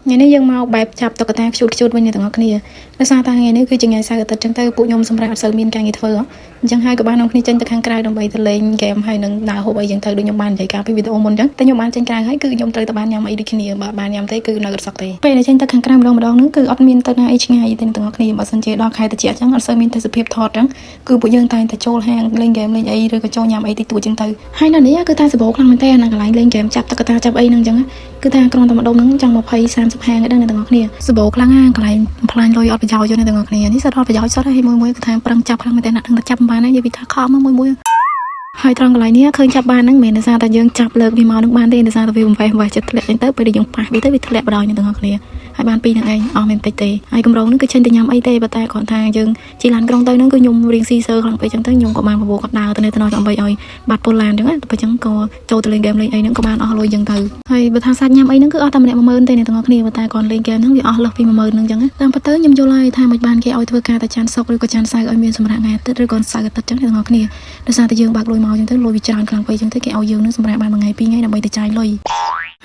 ថ្ងៃនេះយើងមកបែបចាប់តុក្កតា cute cute វិញអ្នកទាំងអស់គ្នាដោយសារតែថ្ងៃនេះគឺជាថ្ងៃសៅរ៍អាទិត្យចឹងទៅពួកខ្ញុំសម្រាប់អត់សូវមានការងារធ្វើអញ្ចឹងហើយក៏បាននាំគ្នាចេញទៅខាងក្រៅដើម្បីទៅលេងហ្គេមហើយនឹងដើរហូបអីចឹងទៅដូចខ្ញុំបាននិយាយកាលពីវីដេអូមុនចឹងតែខ្ញុំបានចេញក្រៅហើយគឺខ្ញុំត្រូវតែបានញ៉ាំអីដូចគ្នាបើបានញ៉ាំទេគឺនៅអត់សក់ទេពេលដែលចេញទៅខាងក្រៅម្ដងម្ដងហ្នឹងគឺអត់មានទៅណាអីឆ្ងាយទេអ្នកទាំងអស់គ្នាបើសិនជាដល់ខែត្រជាក់ចឹងអត់សូវមានទេសភាពថតចឹងគឺពួកយើងតែងតែចូលហាងលេងហ្គេមលេងអីឬក៏ចូលញ៉ាំអីតិចតួចចឹងទៅហើយនៅនេះគឺថាសម្បូរខ្លាំងមែនទែននៅកន្លែងលេងហ្គេមចាប់តុក្កតាចាប់អីហ្នឹងចឹងគឺថាគ្រាន់តែម្ដុំហ្នឹងចង់20 30ហាងឯដឹងអ្នកទាំងអស់គ្នាសម្បូរខ្លាំងណាស់កន្លែងបំផ្លាញលុយអត់ប្រយោជន៍ទេអ្នកទាំងអស់គ្នានេះសិតអត់ប្រយោជន៍សុទ្ធហើយមួយមួយគឺថាប្រឹងចាប់ខ្លាំងមែនទែនណាស់ដឹងតែចាប់មិនបានទេនិយាយពីថាខំមួយមួយហើយត្រង់កន្លែងនេះឃើញចាប់បានហ្នឹងមិនមែនដោយសារតែយើងចាប់លើកវាមកនឹងបានទេដោយសារតែវាបំវេះវេះចិត្តធ្លាក់ចឹងទៅពេលដែលយើងប៉ះវាទៅវាធ្លាក់បណ្ដោយអ្នកទាំងអស់គ្នាហើយបានពីរហ្នឹងឯងអស់មិនតិចទេហើយកម្រងហ្នឹងគឺចេញទៅញ៉ាំអីទេប៉ុន្តែគ្រាន់ថាយើងជិះឡានក្រុងទៅហ្នឹងគឺខ្ញុំរៀងស៊ីសើខ្លាំងពេកចឹងទៅខ្ញុំក៏បានបបួលគាត់ដើរទៅនៅទៅដើម្បីឲ្យបាត់ពលឡានចឹងណាទៅចឹងក៏ចូលទៅលេងហ្គេមលេងអីហ្នឹងក៏បានអស់លុយចឹងទៅហើយបើថាសាច់ញ៉ាំអីហ្នឹងគឺអស់តែម្នាក់10000ទេអ្នកទាំងអស់គ្នាប៉ុន្តែគាត់លេងហ្គេមហ្នឹងវាអស់លើសពី10000ហ្នឹងចឹងណាតាមពិតទៅខ្ញុំយល់ហើយថាមិនបានគេឲ្យធ្វើការតែច័ន្ទសុក្រឬក៏ច័ន្ទសៅរ៍ឲ្យមានសម្រាប់ថ្ងៃអាទិត្យឬក៏សៅរ៍អាទិត្យចឹងអ្នកទាំងអស់គ្នាដោយសារតែយើងបើកលុយមកចឹងទៅលុយវាច្រើនខ្លាំងពេកចឹងទៅគេឲ្យយើងនឹងសម្រាប់បានមួយថ្ងៃពីរថ្ងៃដើម្បីទៅចាយលុយ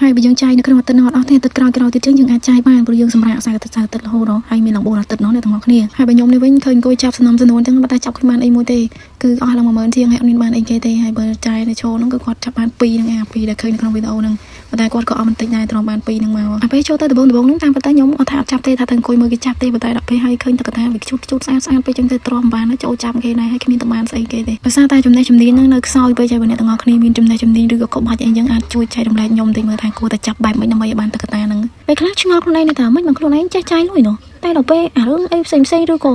ហើយបើយើងចាយនៅក្នុងអាទិត្យនោះអត់អស់ទេអាទិត្យក្រោយក្រោយទៀតចឹងយើងអាចចាយបានព្រោះយើងសម្រាប់សៅរ៍អាទិត្យសៅរ៍អាទិត្យរហូតដល់ហើយមានឡើង4អាទិត្យនោះអ្នកទាំងអស់គ្នាហើយបើខ្ញុំនេះវិញឃើញអង្គុយចាប់សំណុំសំនួនចឹងប៉ុន្តែចាប់គ្មានបានអីមួយទេគឺអស់ឡើង10000ជាងហើយអត់មានបានអីគេទេហើយបើចាយនៅឈោនោះគឺគាត់ចាប់បាន2ហ្នឹងអា2ដែលឃើញនៅក្នុងវីដេអូហ្នឹងប៉ុន្តែគាត់ក៏អស់បន្តិចដែរទ្រាំបាន2ហ្នឹងមកអាពេលចូលទៅដំបងដំបងហ្នឹងតាមប៉ុន្តែខ្ញុំអត់ថាអត់ចាប់ទេថាទៅអង្គុយមើលគេចាប់ទេប៉ុន្តែដល់ពេលហើយឃើញតុក្កតាវា cute cute ស្អាតស្អាតពេកចឹងទៅទ្រាំបានចូលចាប់គេដែរហើយគ្មានតបានស្អីគេទេដោយសារតែចំណេះជំនាញហ្នឹងនៅខ្សោយពេកហើយបើអ្នកទាំងអស់គ្នាមានចំណេះជំនាញឬក៏ក្បាច់អីចឹងអាចជួយចែករំលែកខ្ញុំតិចមើលថាគួរតែចាប់បែបម៉េចដើម្បីឲ្យបានតុក្កតាហ្នឹងពេលខ្លះឆ្ងល់ខ្លួនឯងថាម៉េចមិនខ្លួនឯងចេះចាយលុយនោះតែដល់ពេលអារឿងអីផ្សេងផ្សេងឬក៏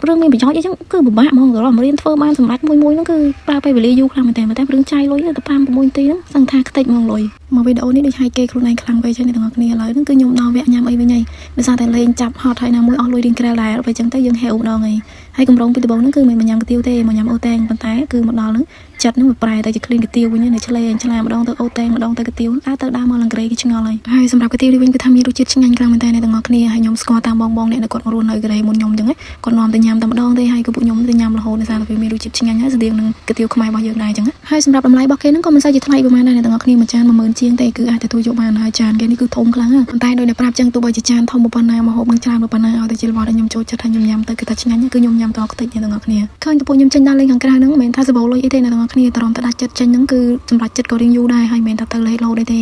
រឿងមានប្រយោជន៍អីចឹងគឺពិបាកហ្មងរំរៀនធ្វើបានសម្រាប់មួយមួយហ្នឹងគឺប្រើពេលវេលាយូរខ្លាំងមែនតើតែរឿងចាយលុយទៅ5 6នាទីហ្នឹងសឹងថាខ្ទេចហ្មងលុយមកវីដេអូនេះដូចឲ្យគេខ្លួនឯងខ្លាំងពេកចឹងអ្នកទាំងអស់គ្នាឥឡូវហ្នឹងគឺខ្ញុំដល់វគ្គញ៉ាំអីវិញហើយដោយសារតែលេងចាប់ហត់ហើយណាមួយអស់លុយរៀងក្រែលដែរពេលចឹងទៅយើងហេវម្ដងហើយហើយកម្រងពីដំបូងហ្នឹងគឺមិនមកញ៉ាំកាទៀវទេមកញ៉ាំអូតែងប៉ុន្តែគឺមកដល់ហ្នឹងចិត្តហ្នឹងវាប្រែទៅជាក្លៀនកាទៀវវិញនៅឆ្លេឆ្លាម្ដងទៅអូតែងម្ដងទៅកាទៀវតើទៅដើរមកលង្ក្រេគេឆ្ងល់ហើយហើយសម្រាប់កាទៀវនេះវិញគឺថាមានរសជាតិឆ្ងាញ់ខ្លាំងមែនតើអ្នកទាំងអស់គ្នាហើយខ្ញុំស្គាល់តាមបងបងអ្នកដែលគាត់មករស់នៅកូរ៉េមុនខ្ញុំចឹងគាត់នាំទៅញ៉ាំតែម្ដងទេហើយគឺពួកខ្ញុំទៅញ៉ាំរហូតដោយសារតែវាមានរសជាតិឆ្ងាញ់ហើយស្តៀងនឹងកាទៀវខ្មែររបស់យើងដែរចឹងហើយសម្រាប់តម្លៃរបស់គេហ្នឹងក៏មិនសូវជាថ្លៃប្រហែលដែរអ្នកទាំងអស់គ្នាមួយចាន10000ជាងទេគឺអាចទទួលយកបានហើយចានគេនេះគឺធំខ្លាំងប៉ុន្តែដោយតែប្រាប់ចឹងទោះបីជាចានធំប៉ុណ្ណាមកហូបនឹងច្រើនប៉ុណ្ណាឲ្យតែជារបស់ដែលខ្ញុំចូលចិត្តហើយខ្ញុំញ៉ាំទៅគឺថាឆ្ងាញ់គឺខ្ញុំញ៉ាំតខ្ទេចអ្នកទាំងអស់គ្នាឃើញតែពួកខ្ញុំចេញដើរលេងខាងក្រៅហ្នឹងមិនមែនថាសបោលុយអីទេអ្នកទាំងអស់គ្នាតរំតែដាច់ចិត្តចេញហ្នឹងគឺសម្រាប់ចិត្តក៏រៀងយូរដែរហើយមិនមែនថាទៅលេលោទេ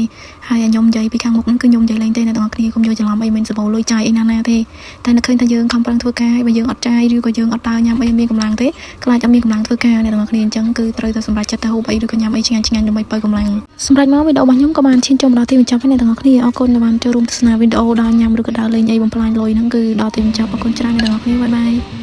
ហើយខ្ញុំនិយាយពីខាងមុខហ្នឹងគឺខ្ញុំនិយាយលេងទេអ្នកទាំងអស់គ្នាកុំយកច្រឡំអីមិនសបោលុយចាយអីណាណាទេតែនៅឃើញថាយើងខំប្រឹងធ្វើការហើយបើយើងអត់ចាយឬក៏យើងអត់ដើរញ៉ាំអីមានកម្លាំងទេខ្លាចអត់មានកម្លាំងធ្វើការអ្នកទាំងអស់គ្នាអញ្ចឹងគឺត្រូវតែសម្រេចចិត្តទៅហូបអីឬក៏ញ៉ាំអីឆ្ងាញ់ឆ្ងាញ់ដើម្បីបើកម្លាំងសម្រាប់មកវីដេអូរបស់ខ្ញុំក៏បានឈានចូលមកដល់ទីបញ្ចប់ហើយអ្នកទាំងអស់គ្នាអរគុណដែលបានចូលរួមទស្សនាវីដេអូដើរញ៉ាំឬក៏ដើរលេងអីបំផ្លាញលុយហ្នឹងគឺដល់ទីបញ្ចប់អរគុណច្រើនអ្នកទាំងអស់គ្នាbye bye.